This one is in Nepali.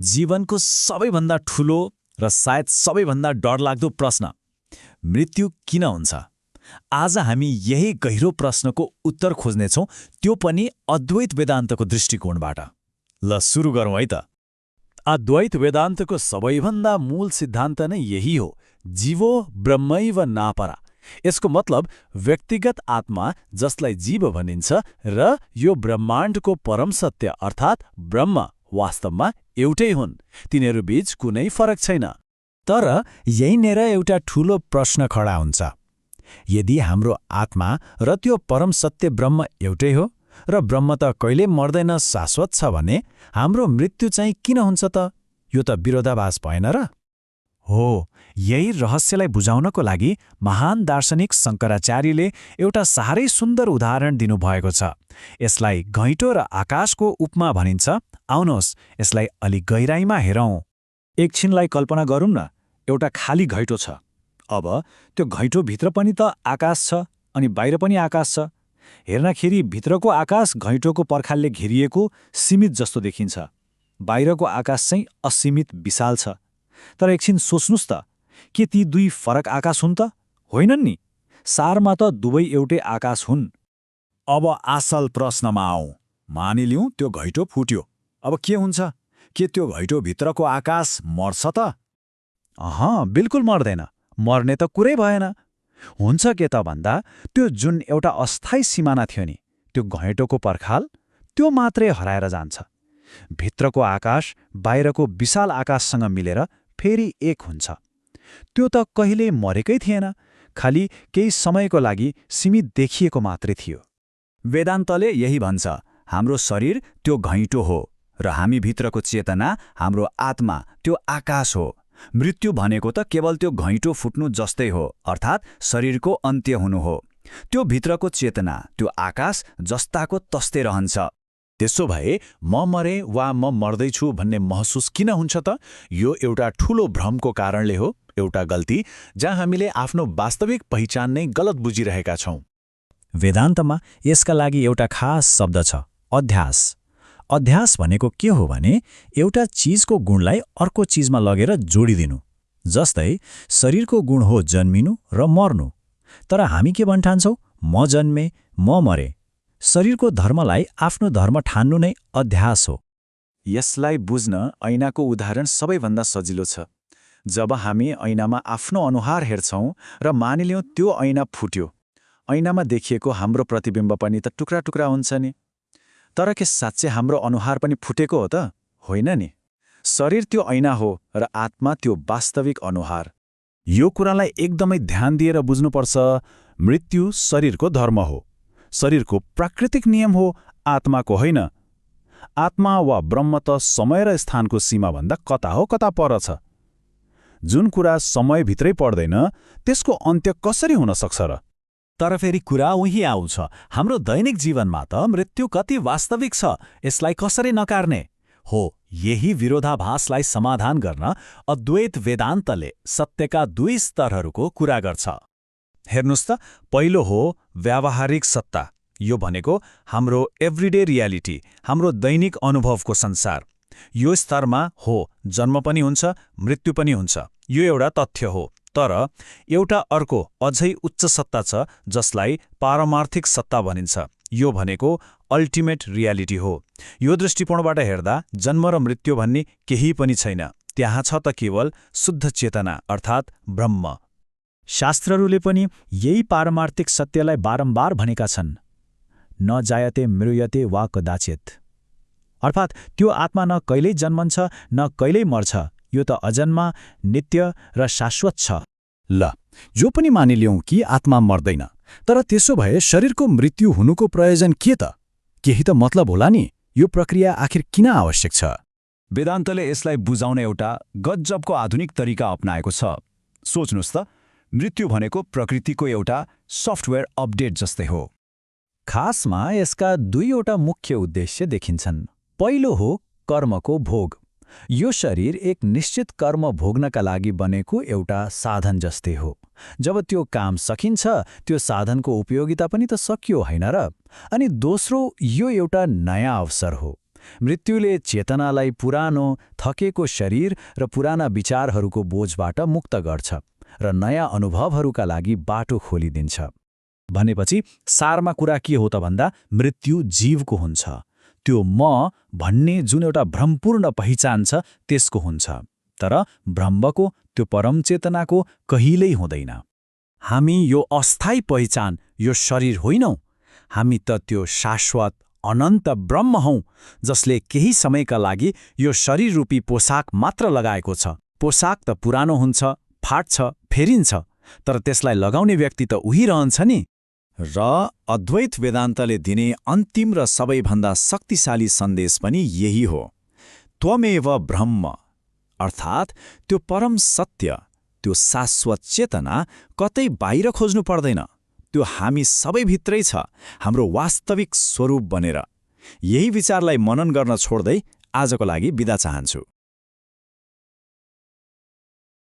जीवनको सबैभन्दा ठूलो र सायद सबैभन्दा डरलाग्दो प्रश्न, मृत्यु किन हुन्छ? आज हामी यही गहिरो प्रश्नको उत्तर खोज्नेछौँ, त्यो पनि अद्वैत वेदान्तको दृष्टिकोणबाट। ल सुरु गरौँ है त। अद्वैत वेदान्तको सबैभन्दा मूल सिद्धान्त नै यही हो, जीवो ब्रह्मैव नापरा। यसको मतलब व्यक्तिगत आत्मा जसलाई जीव भनिन्छ र यो ब्रह्माण्डको परम सत्य अर्थात् ब्रह्म वास्तवमा एउटै हुन्। तिनीहरू बीच कुनै फरक छैन। तर यहीँनेर एउटा ठूलो प्रश्न खडा हुन्छ। यदि हाम्रो आत्मा र त्यो परम सत्य ब्रह्म एउटै हो र ब्रह्म त कहिले मर्दैन, शाश्वत छ भने हाम्रो मृत्यु चाहिँ किन हुन्छ त? यो त विरोधाभास भएन र? हो, यही रहस्यलाई बुझाउनको लागि महान दार्शनिक शङ्कराचार्यले एउटा साह्रै सुन्दर उदाहरण दिनुभएको छ। यसलाई घैँटो र आकाशको उपमा भनिन्छ। आउनुहोस् यसलाई अलि गहिराईमा हेरौँ। एकछिनलाई कल्पना गरौँ न, एउटा खाली घैँटो छ। अब त्यो घैँटोभित्र पनि त आकाश छ अनि बाहिर पनि आकाश छ। हेर्दाखेरि भित्रको आकाश घैँटोको पर्खालले घेरिएको सीमित जस्तो देखिन्छ, बाहिरको आकाश चाहिँ असीमित विशाल छ। तर एकछिन सोच्नुस् त, के ती दुई फरक आकाश हुन् त? होइनन् नि। सारमा त दुवै एउटै आकाश हुन्। अब असल प्रश्नमा आऊ। मानिलिउँ त्यो घैँटो फुट्यो। अब के हुन्छ? के त्यो घैँटोभित्रको आकाश मर्छ त? बिल्कुल मर्दैन। मर्ने त कुरै भएन। हुन्छ के त भन्दा त्यो जुन एउटा अस्थायी सिमाना थियो नि, त्यो घैँटोको पर्खाल, त्यो मात्रै हराएर जान्छ। भित्रको आकाश बाहिरको विशाल आकाशसँग मिलेर फेरि एक हुन्छ। त्यो त कहिल्यै मरेकै थिएन, खालि केही समयको लागि सीमित देखिएको मात्रै थियो। वेदान्तले यही भन्छ, हाम्रो शरीर त्यो घैँटो हो र हामी भित्रको चेतना, हाम्रो आत्मा त्यो आकाश हो। मृत्यु भनेको त केवल त्यो घैँटो फुट्नु जस्तै हो, अर्थात् शरीरको अन्त्य हुनु हो। त्यो भित्रको चेतना, त्यो आकाश जस्ताको तस्तै रहन्छ। त्यसो भए म मरे वा म मर्दैछु भन्ने महसुस किन हुन्छ त? यो एउटा ठूलो भ्रमको कारणले हो, एउटा गल्ती जहाँ हामीले आफ्नो वास्तविक पहिचान नै गलत बुझिरहेका छौँ। वेदान्तमा यसका लागि एउटा खास शब्द छ, अध्यास। अध्यास भनेको के हो भने एउटा चीजको गुणलाई अर्को चीजमा लगेर जोडिदिनु। जस्तै शरीरको गुण हो जन्मिनु र मर्नु। तर हामी के भन्ठान्छौँ? म जन्मे, म मरे। शरीरको धर्मलाई आफ्नो धर्म ठान्नु नै अध्यास हो। यसलाई बुझ्न ऐनाको उदाहरण सबैभन्दा सजिलो छ। जब हामी ऐनामा आफ्नो अनुहार हेर्छौँ र मानिलिउँ त्यो ऐना फुट्यो, ऐनामा देखिएको हाम्रो प्रतिबिम्ब पनि त टुक्रा टुक्रा हुन्छ नि। तर के साँच्चै हाम्रो अनुहार पनि फुटेको हो त? होइन नि। शरीर त्यो ऐना हो र आत्मा त्यो वास्तविक अनुहार। यो कुरालाई एकदमै ध्यान दिएर बुझ्नुपर्छ। मृत्यु शरीरको धर्म हो, शरीरको प्राकृतिक नियम हो, आत्माको होइन। आत्मा वा ब्रह्म त समय र स्थानको सीमाभन्दा कता हो कता पर छ। जुन कुरा समयभित्रै पर्दैन, त्यसको अन्त्य कसरी हुन सक्छ र? तर फेरि कुरा उही आउँछ, हाम्रो दैनिक जीवनमा त मृत्यु कति वास्तविक छ, यसलाई कसरी नकार्ने? हो, यही विरोधाभासलाई समाधान गर्न अद्वैत वेदान्तले सत्यका दुई स्तरहरूको कुरा गर्छ। हेर्नुस् त, पहिलो हो व्यावहारिक सत्ता। यो भनेको हाम्रो एभ्रिडे रियालिटी, हाम्रो दैनिक अनुभवको संसार। यो स्तरमा हो जन्म पनि हुन्छ, मृत्यु पनि हुन्छ, यो एउटा तथ्य हो। तर एउटा अर्को अझै उच्च सत्ता छ जसलाई पारमार्थिक सत्ता भनिन्छ। यो भनेको अल्टिमेट रियालिटी हो। यो दृष्टिकोणबाट हेर्दा जन्म र मृत्यु भन्ने केही पनि छैन। त्यहाँ छ त केवल शुद्ध चेतना अर्थात् ब्रह्म। शास्त्रहरूले पनि यही पारमार्थिक सत्यलाई बारम्बार भनेका छन्, न जायते मृयते वा कदाचित। अर्थात् त्यो आत्मा न कहिल्यै जन्मन्छ न कहिल्यै मर्छ। यो त अजन्मा, नित्य र शाश्वत छ। ल, जो पनि मानिलिउँ कि आत्मा मर्दैन, तर त्यसो भए शरीरको मृत्यु हुनुको प्रयोजन के त? केही त मतलब होला नि। यो प्रक्रिया आखिर किन आवश्यक छ? वेदान्तले यसलाई बुझाउन एउटा गजबको आधुनिक तरिका अपनाएको छ। सोच्नुस् त, मृत्यु भनेको प्रकृतिको एउटा सफ्टवेयर अपडेट जस्तै हो। खासमा यसका दुईवटा मुख्य उद्देश्य देखिन्छन्। पहिलो हो कर्मको भोग। यो शरीर एक निश्चित कर्म भोग्नका लागि बनेको एउटा साधन जस्तै हो। जब त्यो काम सकिन्छ, त्यो साधनको उपयोगिता पनि त सकियो होइन र? अनि दोस्रो, यो एउटा नयाँ अवसर हो। मृत्युले चेतनालाई पुरानो थकेको शरीर र पुराना विचारहरूको बोझबाट मुक्त गर्छ र नयाँ अनुभवहरूका लागि बाटो खोलिदिन्छ। भनेपछि सारमा कुरा के हो त भन्दा मृत्यु जीवको हुन्छ, त्यो म भन्ने जुन एउटा भ्रमपूर्ण पहिचान छ त्यसको हुन्छ, तर ब्रह्मको त्यो परम चेतनाको कहिल्यै हुँदैन। हामी यो अस्थायी पहिचान, यो शरीर होइनौँ, हामी त त्यो शाश्वत अनन्त ब्रह्म हौँ जसले केही समयका लागि यो शरीर रूपी पोसाक मात्र लगाएको छ। पोसाक त पुरानो हुन्छ, फाट्छ, फेरिन्छ, तर त्यसलाई लगाउने व्यक्ति त उही रहन्छ नि। र अद्वैत वेदान्तले दिने अन्तिम र सबैभन्दा शक्तिशाली सन्देश पनि यही हो, त्वमेव ब्रह्म, अर्थात् त्यो परम सत्य, त्यो शाश्वत चेतना कतै बाहिर खोज्नु पर्दैन, त्यो हामी सबैभित्रै छ, हाम्रो वास्तविक स्वरूप बनेर। यही विचारलाई मनन गर्न छोड्दै आजको लागि बिदा चाहन्छु।